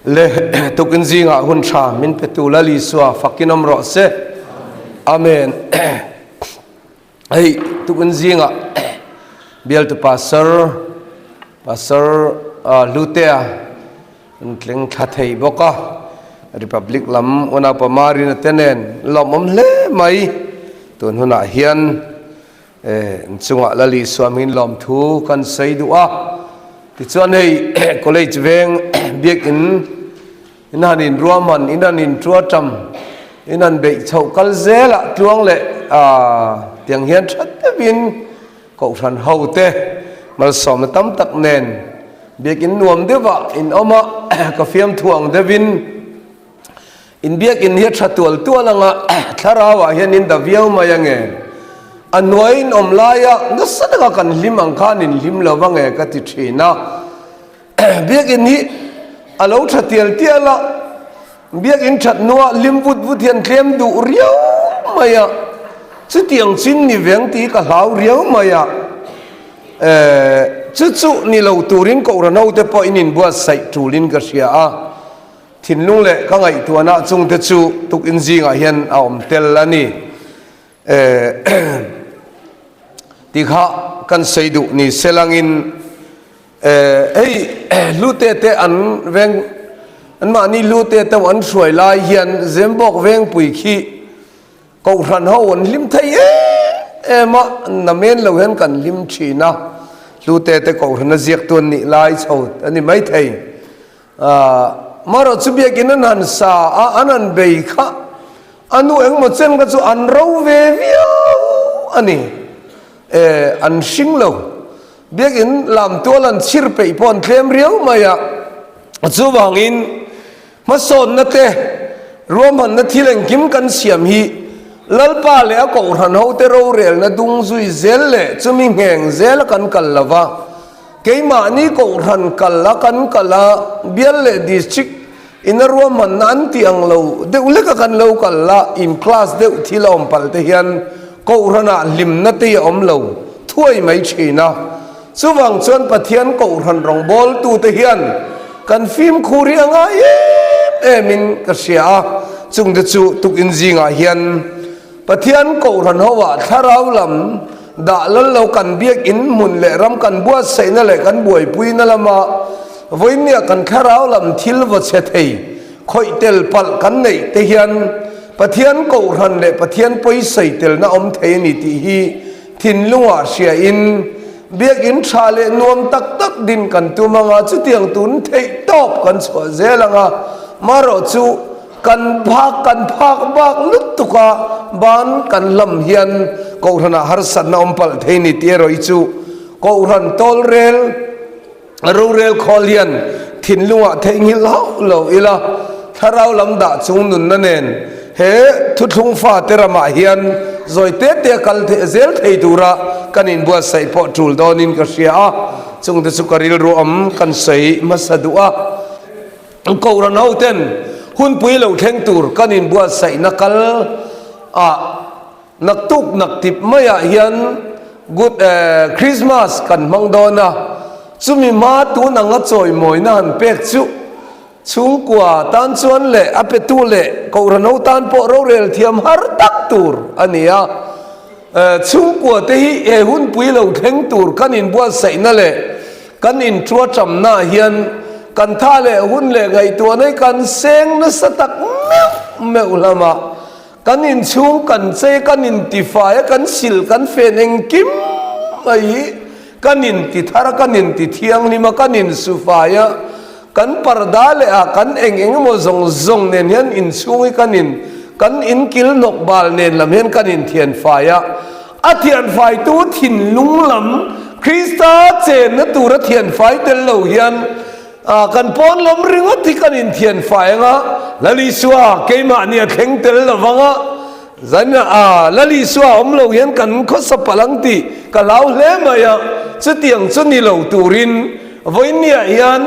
Le tukin zingah hun tha min petu Lal Isua fakin awm rawh se. Amen. Hei tukin zingah bialtu pastor pastor Hlutea an tleng thla thei bawk a. Republic lam unaupa Marina te nen lawmawm hle mai. Tun hunah hian Inchungah Lal Isua hmingin lawmthu kan sawi duh a. Tichuan hei College veng biakin in han inruahman, in han intuatam, in han beih chhoh kal zelah tluang leh tiang hian tha deuhin Kohhran ho te malsawmna tam tak nen biakin nuam deuhah in awm a, ka fiamthu ang deuhin Inbiakin hi a tha tual tual ang a, thlarauah hian in da viau mai ange. A hnuai in awm laia nasa taka kan hlim ang khan in hlim lo ange ka ti thin a. Biakin hi a lo tha tial tial a, biakin that hnuah hlim vut vut hian tlem duh riau mai a, chutiang chin ni veng tih ka hlau riau mai a. Chu chu ni lo turin Kohhran hote pawh in inbuatsaih tulin ka hria a. Thinlung leh ka ngaihtuahna chungte chu tukin zingah hian a awm tel a ni tih kha kan sawi duh ni se langin hei hlute te an veng anmahni hlute te an hruai lai hian Zembawk Vengpui khi Kohhran ho an hlim thei em em a, na men lo hian kan hlim thin a, hlute te Kohhrana ziaktu an nih lai chho a ni maithei. Marawh chu biakin an han sa a, an han bei kha a nu engmaw chen kha chu an ro ve viau a ni. E, an hring lo. Biakin lam tual an chhir peih pawh an tlem riau mai a. Chuvangin hmasawnna te, ruahmanna thil engkim kan siam hi Lalpa leh a Kohhran hote rorelna dung zui zel leh chumi ngheng zela kan kal lo va. Keimahni Kohhran kal a kan kal a, bial leh district in a ruahmanna an tih ang lo deuh lek a kan lo kal a, in class deuh thil a awm palh te hian Kohhranah hlimna te hi a awm lo thuai mai thin a. Chuvang chuan Pathian Kohhran rawngbawltute hian kan fimkhur hi a ngai em em in ka hria a, chungte chu tukin zingah hian Pathian Kohhran hoah thlarau lam dah lal lo kan biakinn hmun leh ram kan buatsaihna leh kan buaipuina lama vawinia kan thlarau lam thil vaw chhe thei khawih tel palh kan neih te hian Pathian Kohhran leh Pathian pawisawi telna awm thei a ni tih hi thinlungah hriain biakinn tha leh nuam tak tak din kan tum anga chutiang tun theih tawp kan chhuah zel anga marawh chu Kan phak kan phak bak lutuk a, ban kan hlam hian Kohhranah harsatna awm palh thei ni tih erawh hi chu Kohhran tawlrel rorel khawl hian thinlungah theihnghilh hauh lo ila, thlarau lam dah chung nunna nen he thuthlung fate ramah hian zawi te te a kal zel thei tura kan inbuatsaih pawh tul dawnin ka hria a, chungte chu ka rilru awm kan sawi hmasa duh a. Kohhran hoten hunpui lo thleng tur kan inbuatsaihna kal ah naktuk naktip maiah hian Good Christmas kan hmang dawn a, chumi hma tun anga chawimawina han pek chu chhungkua tan chuan leh a petu leh Kohhran ho tan pawh rorel thiam har tak tur a ni a. Chhungkua te hi he hunpui lo thleng tur kan inbuatsaihna leh Kan intuaṭamnaah hian kan tha leh hun leh ngaihtuahna hi kan seng nasa tak meuh meuh hlama kan inchhung kan chei kan intifai a, kan sil kan fen engkim mai hi kan intithar a, kan intithianghlim a, kan insufai a, kan parda leh a kan eng eng emaw zawng zawng nen hian inchhung hi kan in kan inkil hnawk bal nen lam hian kan inthianfai a. A thianfaitu thinlung lam Krista chenna tura thianfai tel lo hian kan pawn lam ringawt hi kan inthianfai anga, Lal Isua keimahni a thleng tel lo vanga, zan Lal Isua awm lo hian kan khawsa palh ang tih ka hlau hle mai a, chutiang chu ni lo turin vawiinniah hian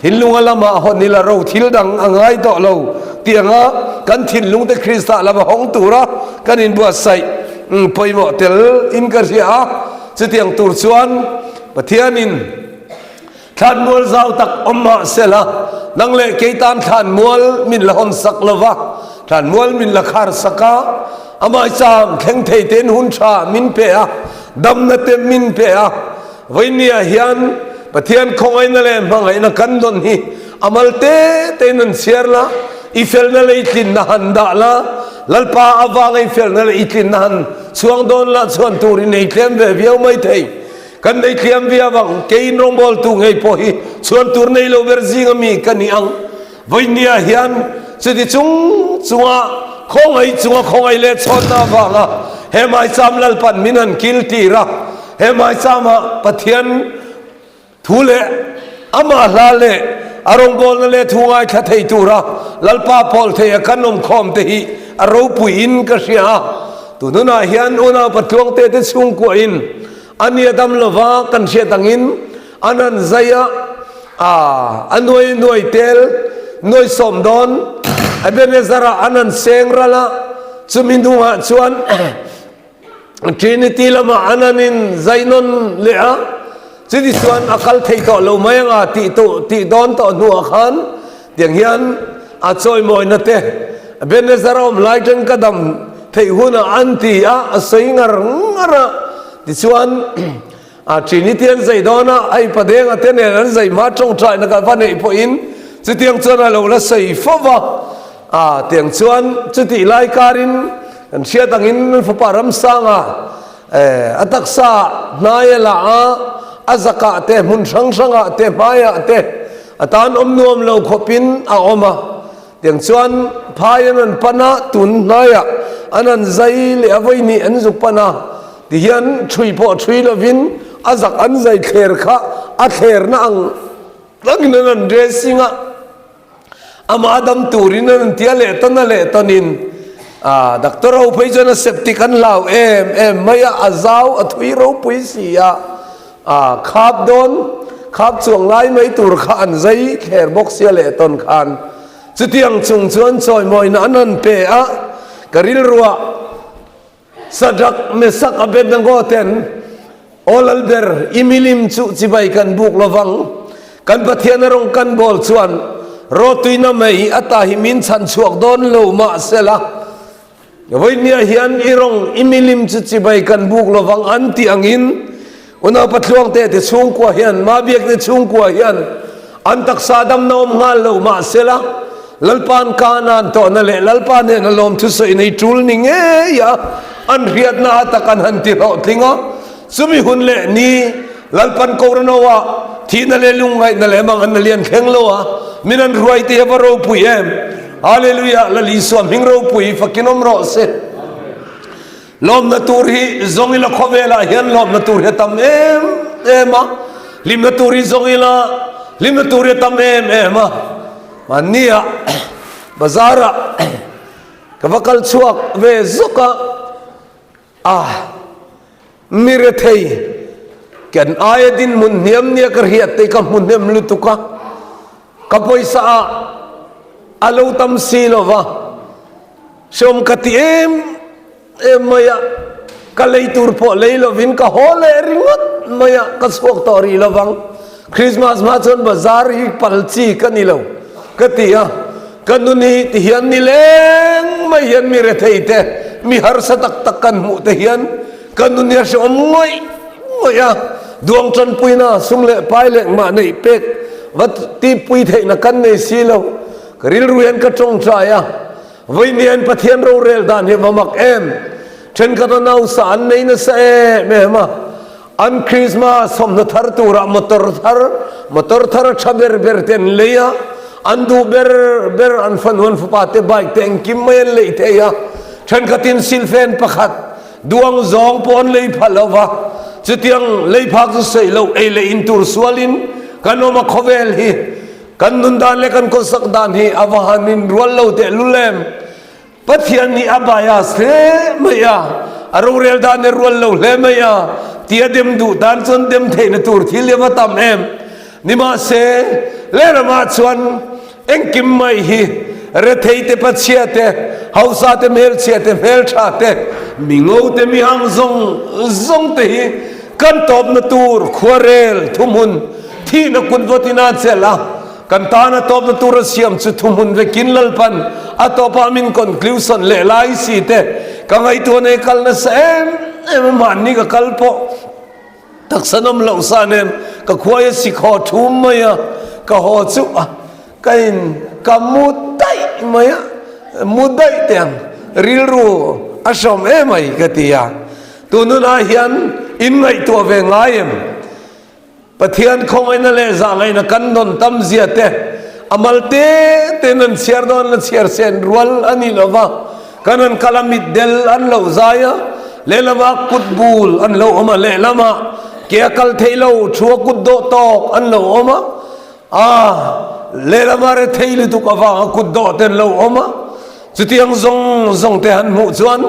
thinlunga lamah hawn ila ro thil dang a ngai tawh lo tih anga kan thinlungte Krista lama hawng tura kan inbuatsaih. Pawimawh tel in ka hria a, chutiang tur chuan Pathianin thlanmual zau tak awm mah sela. Nang leh kei tan thlanmual min la hawn sak lo va, thlanmual min la khar sak a, amah cham thleng thei tein hun tha min pe a, damna te min pe a. Vawinia hian Pathian khawngaihna leh hmangaihna kan dawn hi a mal te tein an chhiar la, i felna leh i tlinna han dah la, Lalpa avanga i felna leh i tlinna han chhuang dawn la chuan tur i nei tlem ve viau mai thei. Kan nei tliam viau ang, keiin rawngbawltu ngei pawh hi chhuan tur nei lo ber zinga mi ka ni ang. Vawinia hian chuti chung chunga khawngaih chunga khawngaih leh chhawnna avanga he maicham Lalpan min han kil tir a, he maichama Pathian thu leh amah hla leh a rawngbawlna leh thu ngaithla thei tura Lalpa pawl theia kan awm khawm te hi a ropuiin ka hria a. Tun hunah hian unau Patluangte te chhungkuahin A nia dam lova kan hriat angin an han zai a, a nuai nuai tel nuai sawm dawn Ebenezer ah an han seng ral a, chumi hnungah chuan Trinity lamah an han in zai nawn leh a, chuti chuan a kal thei tawh lo mai anga tih tawh tih dawn tawh hnuah khan tiang hian a chawimawina te Ebenezer a awm lai ṭan ka dam theih hunah an ti a, a sawi ngar ngar a. Tichuan, a Trinity an zai dawn a, hei Padenga te nen an zai hma tawngtaina ka va neih pawhin chutiang chuan a lo la sawi fo va. A, tiang chuan chutih lai karin kan hriat angin fapa Ramsanga a taksa hnai a la a, a zakah te hmun hrang hrangah te hmaiah te a tan awm nuam lo khawpin a awm a. Tiang chuan phai an rawn pan a, tun hnaiah an han zai leh a vawinih an zuk pan a, tihian ṭhui pawh ṭhui lovin a zak an zai thler kha a thlerna ang angin an rawn dressing a, amah a dam turin an rawn ti a leh tawn a leh tawnin ah doctor ho phei chuan a septic an hlau em em mai a, a zau a thui ropui si a, ah khap dawn khap chuang lai mai tur kha an zai thler bawk sia leh tawn khan chutiang chung chuan chawimawina an han pe a ka rilruah Sadak Mesak Abednego ten Aw Lalber i milim chu chibai kan buk lovang kan Pathian a rawng kan bawl chuan rawtuina mai ata hi min chhan chhuak dawn lo mahsela Vawinia hian i rawng i milim chu chibai kan buk lovang an tih angin unau Patluangte te chhungkua hian Mabiakte chhungkua hian an taksa damna awm nghal lo mahsela Lalpa'n Kanaan tawhna leh Lalpa hnena lawmthu sawi nei tul ni ngei a an hriatna a tak an han ti hlawhtling a. Chumi hun leh ni Lalpan Koranoa thihna leh lungngaihna leh mang an la lian thleng lo a, min an hruai tih a va ropui em! Hallelujah! Lal Isua hming ropui fakin awm rawh se. Lawmna tur hi zawng ila khawvelah hian lawmna tur hi a tam em em a, hlimna tur hi zawng ila hlimna tur hi a tam em em a. Mahnia bazar-ah ka va kal chhuak ve zawk a. A, mi rethei, kan aia dinhmun hniam nia ka hriat te ka hmu hnem lutuk a, ka pawisa ah a lo tam si lo va, hreawm ka ti em em mai a, ka lei tur pawh lei lovin ka haw leh ringawt mai a, ka chhuak tawh rih lovang. Christmas hma chuan bazar hi pal chi ka ni lo ka ti a, ka nun hi ti hian ni leng mai hian mi rethei te, mi harsa tak tak kan hmuh te hian ka nun hi a hrehawm ngawih ngawih a, duang tanpuina sum leh pai leh mah neih pek va tihpui theihna kan nei si lo, ka rilru hian ka tawngtai a, vawiin Pathian rorel dan hi va mak em, thenkhat a nausa an nei nasa em em a. An Krismas thawmhnaw thar turah motor thar, motor thar a tha ber ber te an lei a, an duh ber ber an fanu an fapa te bike te engkim mai an lei thei a, thenkhatin silfen pakhat duang zawng pawh an lei phah lo va, chutiang lei phak chu sawi loh ei leh in tur sualin kan awm a khawvel hi kan nun dan leh kan khawsak dan hi a va han inrual lo tehlul em. Pathian nih a bias hle mai a, a rorel dan hi rual lo hle mai a, tia dem duh tan chuan dem theihna tur thil hi a va tam em. Nimahse, lehlamah chuan engkim mai hi rethei te pachhia te, hausa te hmelchhia te hmeltha te, mingo te mihang zawng zawng te hi kan tawpna tur khuarel thuhmun thihna kut vawtin a chelh a. Kan tana tawpna tur a siam chu thuhmun vekin Lalpan a tawpah min conclusion leh lai si te ka ngaihtuah nei kal nasa em em a mahni ka kal pawh taksa nawm loh sa nen ka khuai a sikhaw thum mai a ka haw chu a ka in ka mu daih mai a mu daih teh ang rilru a hrawm em ai ka ti a tun hunah hian in ngaihtuah ve ngai em? Pathian khawngaihna leh zahngaihna kan dawn tam zia te a mal te tein an chhiar dawn la chhiar sen rual a ni lo va, kan han kal a mitdel an lo zai a, lehlamah kut bul an lo awm a, lehlamah ke a kal theih lo thu a kut dawh tawk an lo awm a, a lehlamah rethei lutuk avanga kut dawh te an lo awm a. Chutiang zawng zawng te han hmuh chuan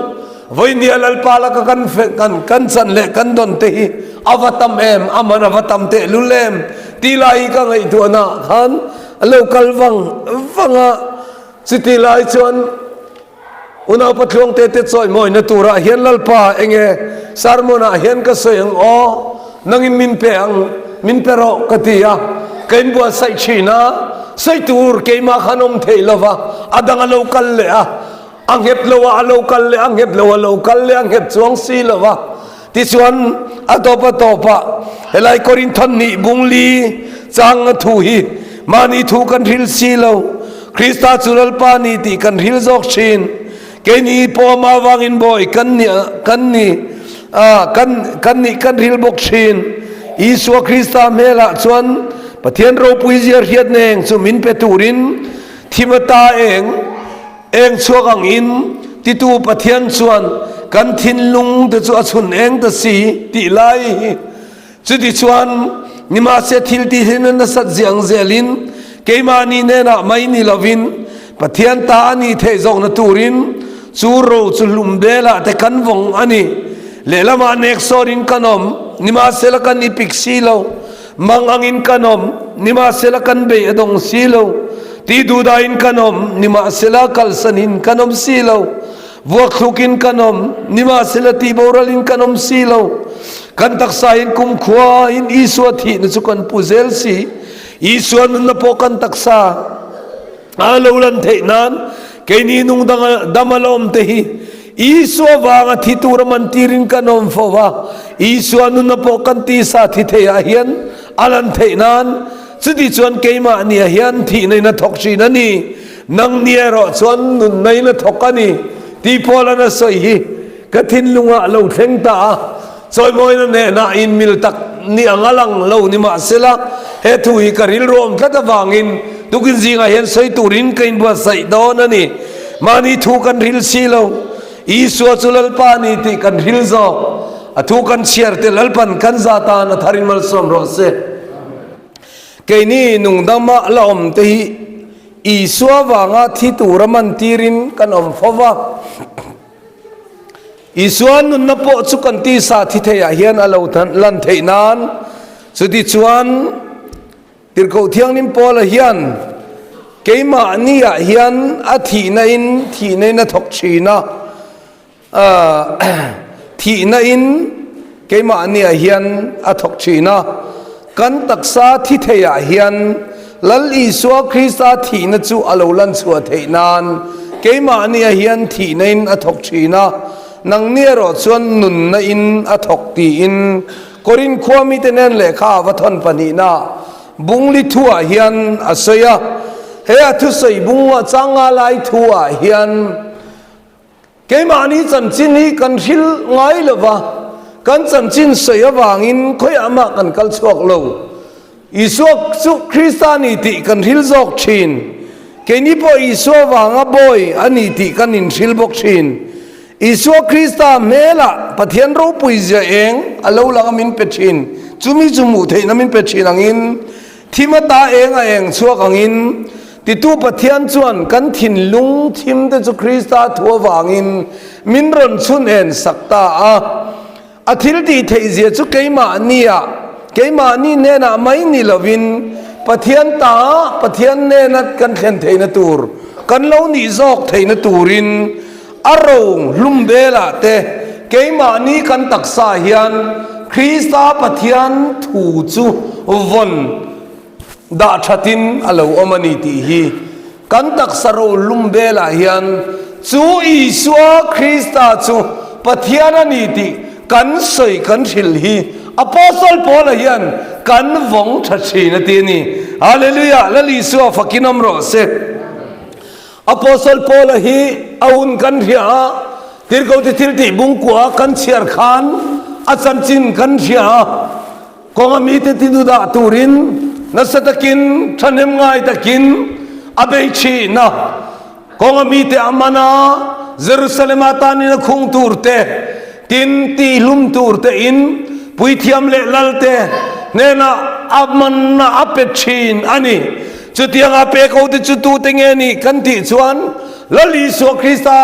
vawinia Lalpa laka kan kan kan chan leh kan dawn te hi a va tam em, a man a va tam tehlul em tih lai hi ka ngaihtuahna ah khan a lo kal vang vang a. Chuti lai chuan unau Patluangte te chawihmawina turah hian Lalpa enge sermon ah hian ka sawi ang aw, nangin min pe ang, min pe rawh ka ti a, ka inbuatsaih thin a. Sawi tur keimah khan awm thei lo va, a dang a lo kal leh a, a nghet lo a, a lo kal leh a, nghet lo a lo kal leh a, nghet chuang si lo va. Tichuan, a tawp a tawpah helai Korinthon nih bungli chang a thu hi mahni thu kan hril si lo, Krista chu Lalpa ni tih kan hril zawk thin. Keini pawh amah avangin bawi kan ni kan ni a, kan kan nih kan hril bawk thin. Isua Krista hmelah chuan Pathian ropui zia hriat neng chu min pe turin thim ata eng eng chhuak angin titu Pathian chuan kan thinlung te chu a chhun eng ta si tih lai hi Chutichuan, nimahse thil tih hi na nasat ziang zelin keimahni hnenah mai ni lovin Pathian ta a nih theih zawkna turin chu ro chu hlum belah te kan vawng a ni. Lehlamah neksawrin kan awm, nimahsela kan ipik si lo. Mang angin kan awm, nimahsela kan bei a dawng si lo. Tih duhdahin kan awm, nimahsela kalsanin kan awm si lo. Vuak thlukin kan awm, nimahsela tihboralin kan awm si lo. Kan taksain kumkhuain Isua thihna chu kan pu zel si. Isua nunna pawh kan taksa a lo lan theih nan keini nung dang dam a la awm te hi Isua vanga thi tura man tirin kan awm fo va. Isua nunna pawh kan tisa thi theiah hian a lan theih nan chuti chuan keimahniah hian thihna in a thawk thin a ni. Nang ni erawh chuan nunna in a thawk a ni tih Paula'n a sawi hi ka thinlungah a lo thleng ta a, chawimawina hnenah inmil tak ni ang a lang lo ni mahsela he thu hi ka rilruam tlat avangin tukin zingah hian sawi turin ka inbuatsaih dawn a ni. Mahni thu kan hril si lo, Isua chu Lalpa a ni tih kan hril zawk. A thu kan chhiar te Lalpan kan za tan a tharin malsawm rawh se. Keini nungdama la awm te hi Isua vanga thi tura man tirin kan awm fo va. Isua nunna pawh chu kan tisa thi theiah hian a lo lan theih nan chutichuan Tirhkoh Thianghlim Paula hian keimahniah hian a thihna in thihna in a thawk thin a. Thihna in keimahniah hian a thawk thin a, kan taksa thi theiah hian Lal Isua Krista thihna chu a lo lan chhuah theih nan keimahniah hian thihna in a thawk thin a, nangni erawh chuan nunna in a thawk tiin Korin khua mite nen lehkha a va thawn pahnihna bungli thuah hian a sawi a. He a thusawi bung changa lai thuah hian Keimahni chanchin hi kan hril ngai lo va, kan chanchin sawi avangin khawiah mah kan kal chhuak lo. Isua chu Krista a ni tih kan hril zawk thin. Keini pawh Isua vanga bawi a ni tih kan inhril bawk thin. Isua Krista hmelah Pathian ropui zia eng a lo lang a min pe thin. Chumi chu hmuh theihna min pe thin angin Thim ata eng a eng chhuak angin, titu Pathian chuan kan thinlung thim te chu Krista thu avangin min rawn chhun en sak ta a. A thil tih theih zia chu keimahniah, keimahni hnenah mai ni lovin Pathian ta, Pathian hnena kan thlen theihna tur, kan lo nih zawk theihna turin A ro hlum velah te keimahni kan taksa hian Krista Pathian thu chu vawn. dah thatin a lo awm a ni tih hi kan taksa ro lum belah hian chu Isua Krista chu Pathian a ni tih kan sawi kan hrilh hi Apostle Paula hian kan vawng tha thin a ti a ni. Hallelujah! Lal Isua fakin awm rawh se. Apostle Paula hi a hun kan hria a, Tirhkohte thiltih bungkua kan chhiar khan a chanchin kan hria a, kawnga mite tidudah turin nasa takin thahnem ngai takin a bei thin a. Kawnga mite a man a, Jerusalem-a tanin a khung tur te, tin tihlum tur tein puithiam leh lalte hnenah a manna a pe thin a ni. Chutianga pek ho te chu tute nge ni kan tih chuan Lal Isua Krista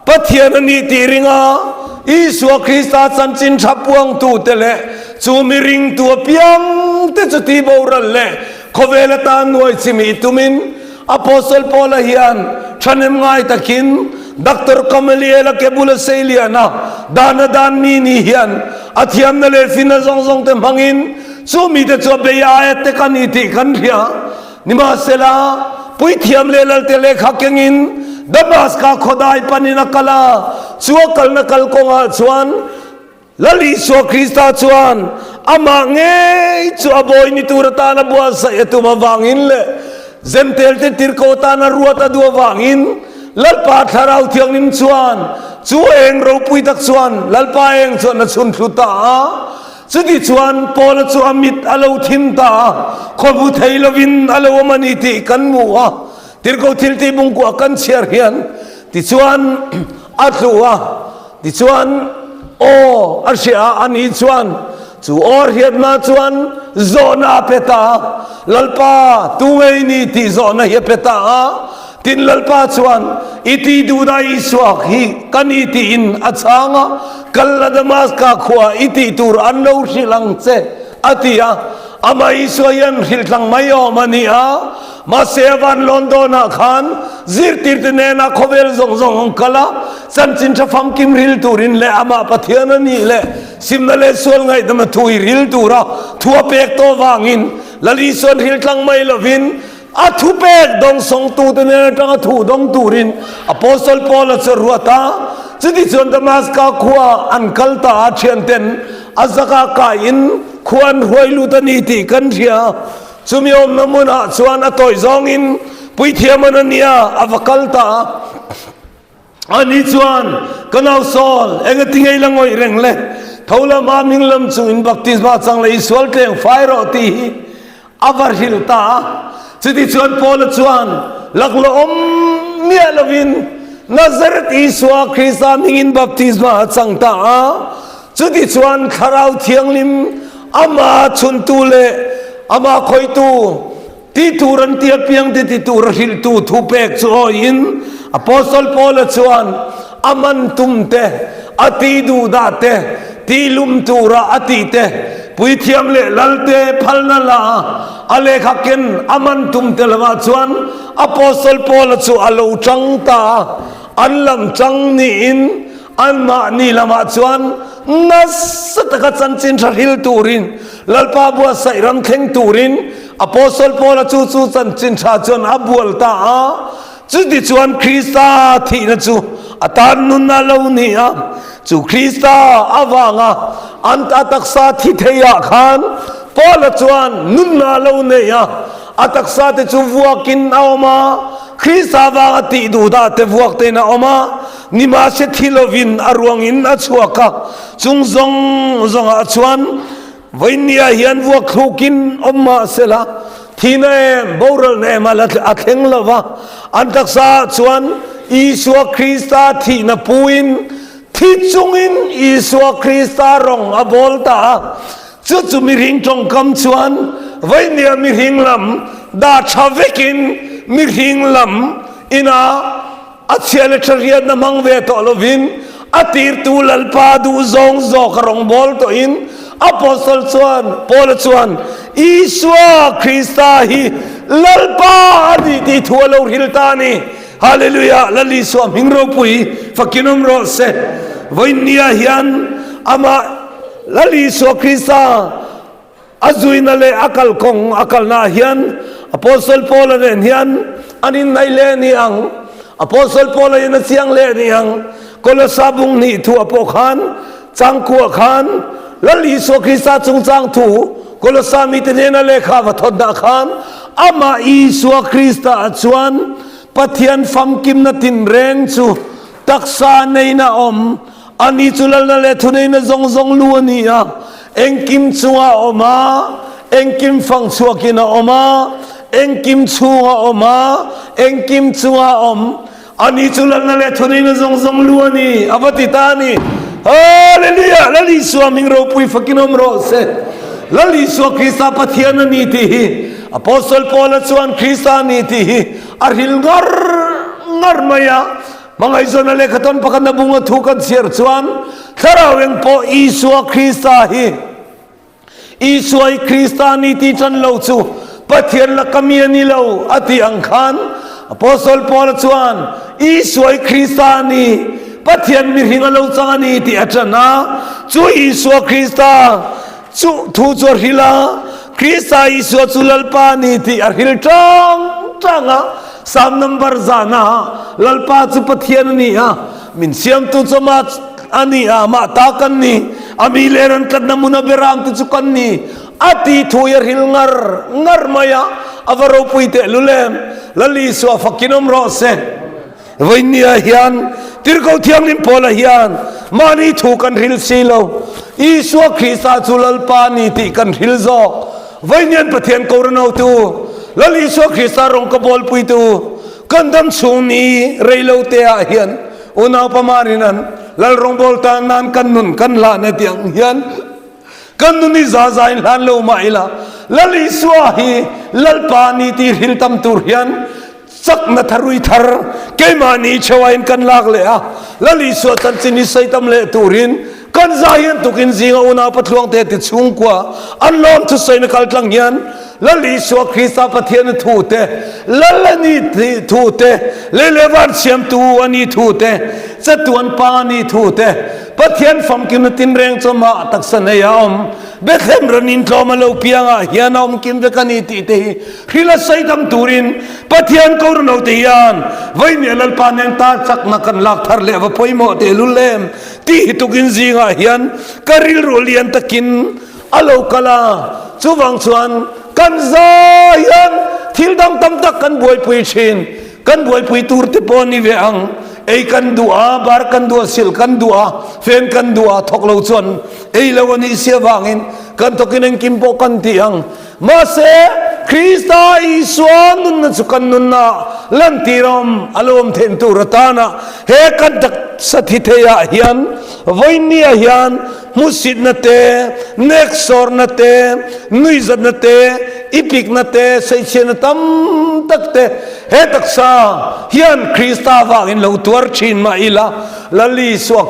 Pathian a ni tih ringa Isua Krista chanchin tha puangtute leh chu mi ringtu apiang te chu tihboral leh khawvel atan nuai chimih tumin Apostle Paula hian thahnem ngai takin Doctor Gamaliel-a ke bula sei lian a, dan a dan mi ni hian a thiamna leh finna zawng zawng te hmangin chu mite chu a bei aia tek a ni tih kan hria. Nimahsela, puithiam leh lalte lehkha kengin Damaska khawdai panin a kal a, chu a kalna kalkawngah chuan Lal Isua Krista chuan amah ngei chu a bawi ni tur atana buatsaih a tum avangin leh Zentelte tirhkoh atana ruat a duh avangin Lalpa Thlarau Thianghlim chuan chu eng ropui tak chuan Lalpa eng chuan a chhun thlu ta a. Chuti chuan Paula chu a mit a lo thim ta a, khawhmu thei lovin a lo awm a ni tih kan hmu a. Tirhkoh thiltih bungkuah kan chhiar hian tichuan a tlu a. Tichuan, aw a hria a, ani chuan chu aw a hriatna chuan zawhna a pe ta a, Lalpa, tu nge i ni tih zawhna hi a pe ta a. Tin, Lalpa chuan, I tih duh dah Isua hi ka ni tiin a chhang a, Kal la Damaska khua i tih tur an lo hrilh ang che, a ti a. Amah Isua hian hrilh tlang mai awm a ni a, mahse a van lawn dawnah khan zirtirte nena khawvel zawng zawng an kal a, chanchin tha famkim ril turin leh amah Pathian a nih leh simna leh sual ngaihdam a thu i ril tura thu a pek tawh vangin Lal Isua'n hrilh tlang mai lovin a thupek dawngsawngtute nen atanga thu dawng turin Apostle Paula chu a ruat a. Chutichuan Damaska khua an kal ta a, thianten a zaka kaiin khua an hruai lut a ni tih kan hria. Chumi awmna hmunah chuan a tawi zawngin puithiam an a nia, a va kal ta a. Ani chuan, Ka nau Saul, engati ngei la ngawih reng le? Tho lama hming lam chungin baptisma chang leh i sual tleng fai rawh tih hi A va hrilh ta a. Chutichuan Paula chuan laklawh awm miah lovin Nazareth Isua Krista hmingin baptisma a chang ta a. Chutichuan Thlarau Thianghlim amah chhuntu leh amah khawitu ti tur an ti apiang te ti tur a hrilhtu thupek chu awiin Apostle Paula chuan a man tum te, a tih duhdah te, tihlum tura a tih te, puithiam leh lalte phalna la a, a lehkha ken a man tum te lamah chuan Apostle Paula chu a lo tang ta a, an lam tang niin anmahni lamah chuan nasa taka chanchin tha hril turin Lalpa buatsaih ram thleng turin Apostle Paula chu chu chanchin tha chuan a bual ta a. Chutichuan Krista thihna chu a tan nunna lo ni a, chu Krista avanga an a taksa thi theiah khan Paula chuan nunna lo nei a, a taksa te chu vuakin a awm a, Krista avanga tih duhdah te vuak tein a awm a, nimahse thi lovin a ruangin a chhuak a, chung zawng zawngah chuan Vawinia hian vuak thlukin awm mah sela, thihna em, boralna em a la a thleng lo va. An taksa ah chuan Isua Krista thihna puin thi chungin Isua Krista rawng a bawl ta a. Chu chu mihring tawngkam chuan vawinia mihring lam dah tha vekin mihring lam ina A chhia leh tha hriatna hmang ve tawh lovin a tirtu Lalpa duh zawng zawk a rawngbâwl tawhin Apostle chuan, Paula chuan, Isua Krista hi Lalpa a ni tih thu a lo hrilh ta a ni. Hallelujah! Lal Isua hming ropui fakin awm rawh se. Vawiinniah hian amah Lal Isua Krista. A zuina leh a kalkawng a kalnaah hian Apostle Paula nen hian an inhnaih leh a ni ang. Apostle Paula in a chiang leh a ni ang. Kolosa bung hnih thuah pawh khan changkuah khan Lal Isua Krista chungchang thu Kolosa mite hnena lehkha va thawtnah khan amah Isua Krista ah chuan Pathian famkimna tinreng chu taksa neiin a awm. Ani chu lalna leh thuneihna zawng zawng lu a ni a, engkim chungah a awm a, engkim fang chhuakin a awm a, engkim chhungah a awm a, engkim chungah a awm. Ani chu lalna leh thuneihna zawng zawng lu a ni, a va ti ta a ni. Hallelujah! Lal Isua hming ropui fakin awm rawh se. Lal Isua Krista Pathian a ni tih hi Apostle Paula chuan Krista a ni tih hi a hril ngar ngar mai a. Hmangaihzawna lehkhathawn pakhatna bunga thu kan chhiar chuan Thlarau eng pawh Isua Krista hi Isua hi Krista a ni tih tan lo chu Pathian laka mi a ni lo a tih ang khan Apostle Paula chuan Isua hi Krista a ni, Pathian mihring a lo chang a ni tih a tan a, chu Isua Krista Chu thu chu a hril a, Krista Isua chu Lalpa a ni tih a hril tang tang a. Psalm number zana Lalpa chu Pathian a ni a, min siamtu chu amah a ni a, amah ta kan ni, a mi leh ran tlatna hmun a beram te chu kan ni a tih thu hi a hril ngar ngar mai a, a va ropui tehlul em! Lal Isua fakin awm rawh se. Vawinia hian Tirhkoh Thianghlim Paula hian mahni thu kan hril si lo, Isua Krista chu Lalpa a ni tih kan hril zawk. Vawiinian Pathian ko ranotu, Lal Isua Krista rawng ka bawlpuitu, kan dam chhung ni rei lo te ah hian unau pamarin an Lal rawngbawl tan nan kan nun kan hlan e tih ang hian kan nun hi za za in hlan lo mah ila Lal Isua hi Lalpa a ni tih hril tam tur hian Chakna tharui thar keimahni cheuain kan lak leh a, Lal Isua chanchin hi sawi tam leh turin kan za hian tukin zinga unau Patluangte ti chhungkua an lawm thusawina kal tlang hian Lal Isua Krista Pathian a thu te, Lal a ni thu te, lei leh van siamtu a ni thu te, chatuan pa a ni thu te, Pathian famkimna tinreng chawmah taksa nei a awm. Bethlehem ran in tlawm a lo piangah hian a awm kim vek a ni tih te hi hril a sawi tam turin Pathian ko rano te hian Vaimia Lalpa nen tar chakna kan lak thar leh va pawimawh tehlul em tih hi tukin zingah hian ka rilru lian takin a lo kal a. Chuvang chuan kan za hian thil dang tam tak kan buaipui thin. Kan buaipui tur te pawh a ni ve ang. Ei kan duh a, bar kan duh a, silh kan duh a, fen kan duh a, thawk lo chuan ei lo a nih si avangin kan thawkin engkim pawh kan ti ang. Mahse, Krista Isua nunna chu kan nunna lantir awm a lo awm theih tur atana he kan taksa thi theiah hian vawinia hian hmuhsitna te, neksawrna te, nuihzatna te, ipikna te, sawichhiatna tam tak te he taksa hian Krista avangin lo tuar thin mah ila, Lal Isua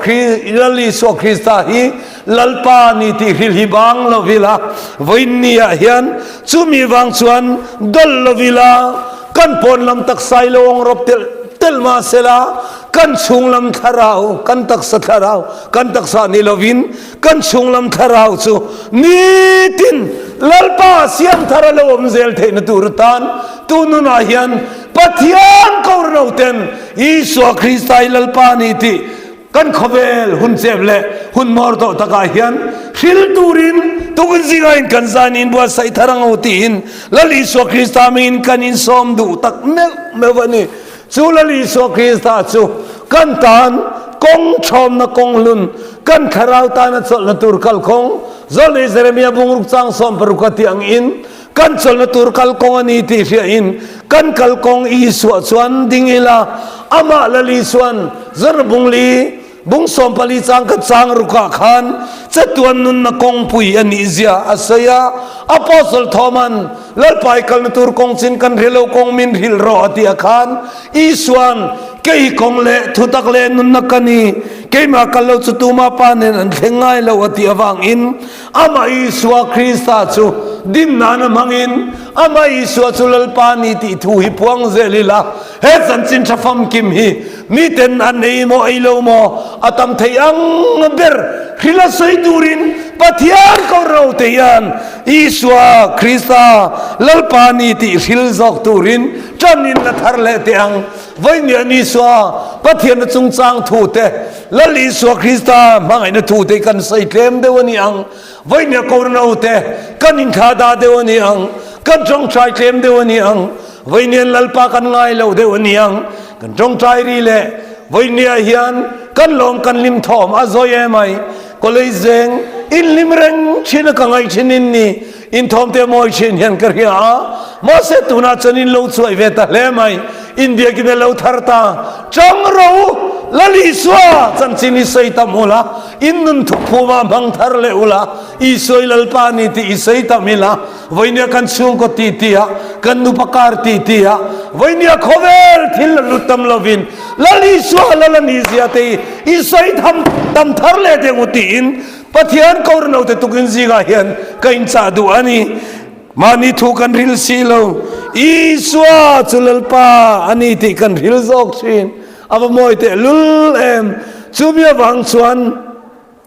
Lal Isua Krista hi Lalpa a ni tih hril hi bang lo ila, vawiinniah hian chumi vang chuan dawlh lo ila, kan pawn lam taksa i lo awng rawp telh telh mah sela, kan chhung lam thlarau, kan taksa thlarau, kan taksa ni lovin kan chhung lam thlarau chu nitin Lalpa siam thar a lo awm zel theihna tur atan tun hunah hian Pathian kohhran ten Isua Krista hi Lalpa a ni tih kan khawvel hun chep leh hun hmawr tawh takah hian hril turin tukin zingah in kan zan in buatsaih thar ang u tiin Lal Isua Krista hmingin kan insawm duh tak meuh meuh a ni. Chu Lal Isua Krista chu kan tan kawng thawmna kawng hlun, kan thlarau tana chawlhna tur kalkawng, Zawlnei Jeremia bungruk chang 16 a tih angin, Kan chawlhna tur kalkawng a ni tih hriahin kan kalkawng Isua chuan ding ila, amah Lal Isuan Zarh bungli bung 14 chang ka chang rukah khan chatuan nunna kawngpui a nih zia a sawi a. Apostle Thoma'n Lalpa i kalna tur kawng chin kan hre lo kawng min hrilh rawh a tih ah khan Isua'n Kei kawng leh thutak leh nunna ka ni, keimah kal lo chu tumah pa nen an thleng ngai lo a tih avangin Amah Isua Krista chu din nana hmangin, Amah Isua chu Lalpa a ni tih thu hi puang zel ila, he chanchin tha famkim hi miten an ei maw ei lo maw a tam thei ang ber hril a sawi turin. Pathian ko ro te hian Isua Krista Lalpa ni tih hril zawk turin ṭan in la thar leh teh ang. Vawiin Isua Pathianna chungchang thu te, Lal Isua Krista hmangaihna thu te kan sawi tlem deuh a ni ang. Vawiin Korno te kan inthlah dah deuh a ni ang. Kan ṭawngṭai tlem deuh a ni ang. Vawiin Lalpa kan ngai lo deuh a ni ang. Kan ṭawngṭai ri leh vawiin hian kan lawm kan hlim thawm a zawi em ai. College zeng inhlim reng thin a ka ngaih thin in ni. Inthawm te mawi thin hian ka hria a. Mahse tunah chuan in lo chuai ve ta hle mai. Inbiakin a lo thar ta. Chang rawh u, Lal Isua chanchin i sawi tam ula, in nun thukphumah hmang thar leh ula, Isua i Lalpa ni tih i sawi tam ila, Vawinia kan chhungkaw titi ah, kan nupa kar titi ah, vawinia khawvel thil la lut tam lovin Lal Isua Lal a ni zia te hi i sawi tham tam thar leh deuh u tiin Pathian Kohhran te tukin zingah hian ka inchah duh a ni. Mahni thu kan hril si lo, Isua chu Lalpa a ni tih kan hril zawk thin. A va mawi tehlul em! Chumi avang chuan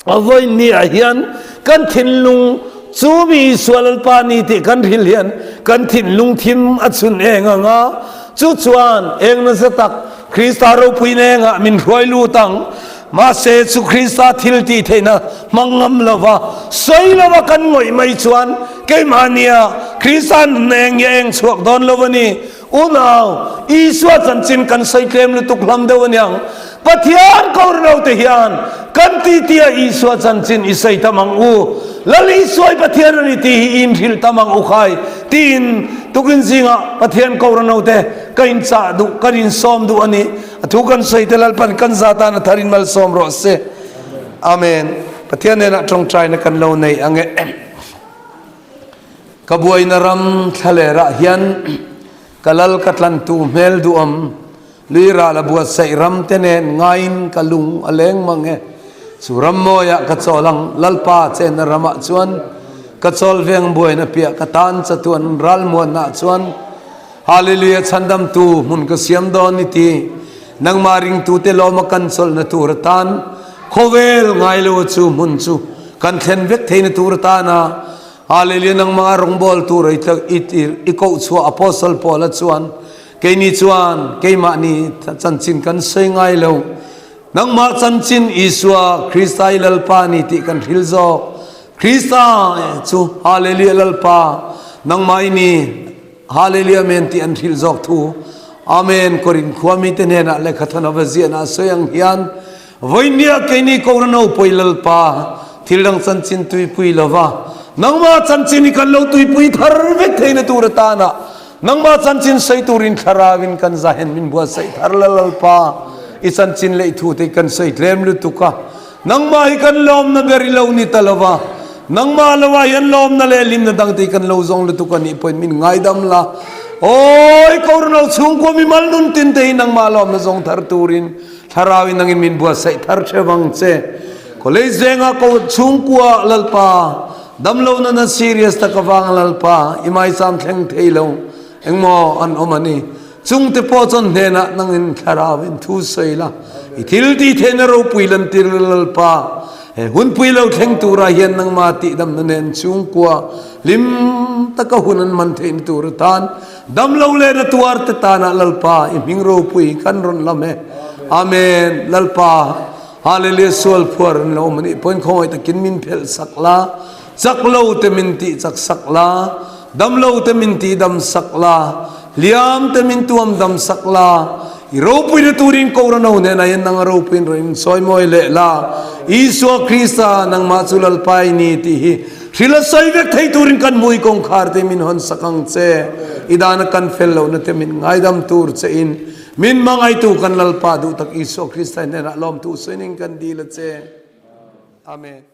A vawiin ah hian kan thinlung chu mi Isua Lalpa ni tih kan hril hian kan thinlung thim a chhun eng ang a, chu chuan eng nasa tak Krista ropui nengah min hruai lut ang. Mahse chu Krista thil tih theihna hmang ngam lova sawi lova kan ngawih mai chuan keimahnia Krista nunna eng nge eng chhuak dawn lo a ni. Unau, Isua chanchin kan sawi tlem lutuk hlam deuh aniang. Pathian ko ri lo te hian kan titi a Isua chanchin i sawi tam ang u. Lal Isua i Pathian a ni tih hi i inhrilh tam ang u khai tiin tukin zingah Pathian ko ri lo te ka inchah duh, kan insawm duh a ni. A thu kan sawi te Lalpan kan za tan a tharin malsawm rawh se. Amen. Pathian hnenah tawngtaina kan lo nei ang e. Ka buaina ram thlalerah hian ka lal ka tlantu hmel duhawm lui ral a buatsaih ram te nen ngaiin ka lung a leng mang e. Chu ram mawiah ka chawl ang, Lalpa chenna ramah chuan ka chawl veng buaina piah ka tan chatuan ralmuannaah chuan Hallelujah chhandamtu hmun ka siam dawn i ti. Nangmah ringtute lawma kan chawlhna tur atan khawvel ngai lo chu hmun chu kan thlen vek theihna tur atana Hallelujah nangmah rawngbawl tur i koh chhuah Apostle Paula chuan keini chuan keimahni chanchin kan sawi ngai lo nangmah chanchin Isua Krista i Lalpa ni tih kan hril zawk Krista chu Hallelujah Lalpa nangmah i ni Hallelujah Amen tih an hrilh zawk thu Amen Korin khua mite hnenah lehkha thawn a va ziahna a sawi ang hian vawinia keini Korano pawi Lalpa thil dang chanchin tuipui lova nangmah chanchin hi kan lo tuipui thar vek theihna tur atana nangmah chanchin sawi turin thlarauin kan zahen min buatsaih thar la Lalpa i chanchin leh i thu te kan sawi tlem lutuk a Nangmah hi kan lawmna ber i lo ni ta lova, nangmah lovah hian lawmna leh hlimna dangte hi kan lo zawng lutuk a nih pawhin min ngaidam la. Awi, Koronal chhungkua mimal nun tin te hi nangmah lawmna zawng thar turin Thlarau in nangin min buatsaih thar theuh ang che. College venga ko chhungkua Lalpa, damlo nana serious tak avanga Lalpa i maicham thleng thei lo engmaw an awm a ni. Chungte pawh chuan hnenah nangin thlarau in thu sawi la, i thil tih theihna ropui lantir la Lalpa, he hunpui lo thleng turah hian nangmah tihdamna nen chhungkua hlim taka hun an man theihna tur atan damlo leh na tuarte tanah Lalpa i hming ropui kan rawn lam e. Amen. Lalpa, Hallelujah sual phuar an lo awm a nih pawhin khawngaih takin min phelh sak la, chak lo te min tih chak sak la, Damlo te min ti dam sak la, hliam te min tuam dam sak la, i ropuina turin Korano hnenah hian nang a ropuiin rawn insawi mawi leh la, Isua Krista nangmah chu Lalpa i ni tih hi hril a sawi vek thei turin kan hmui kawngkhar te min hawn sak ang che, i dana kan fel lohna te min ngaidam tur che in min hmangaihtu kan Lalpa duhtak Isua Krista hnenah lawmthu sawiin kan dil a che. Amen.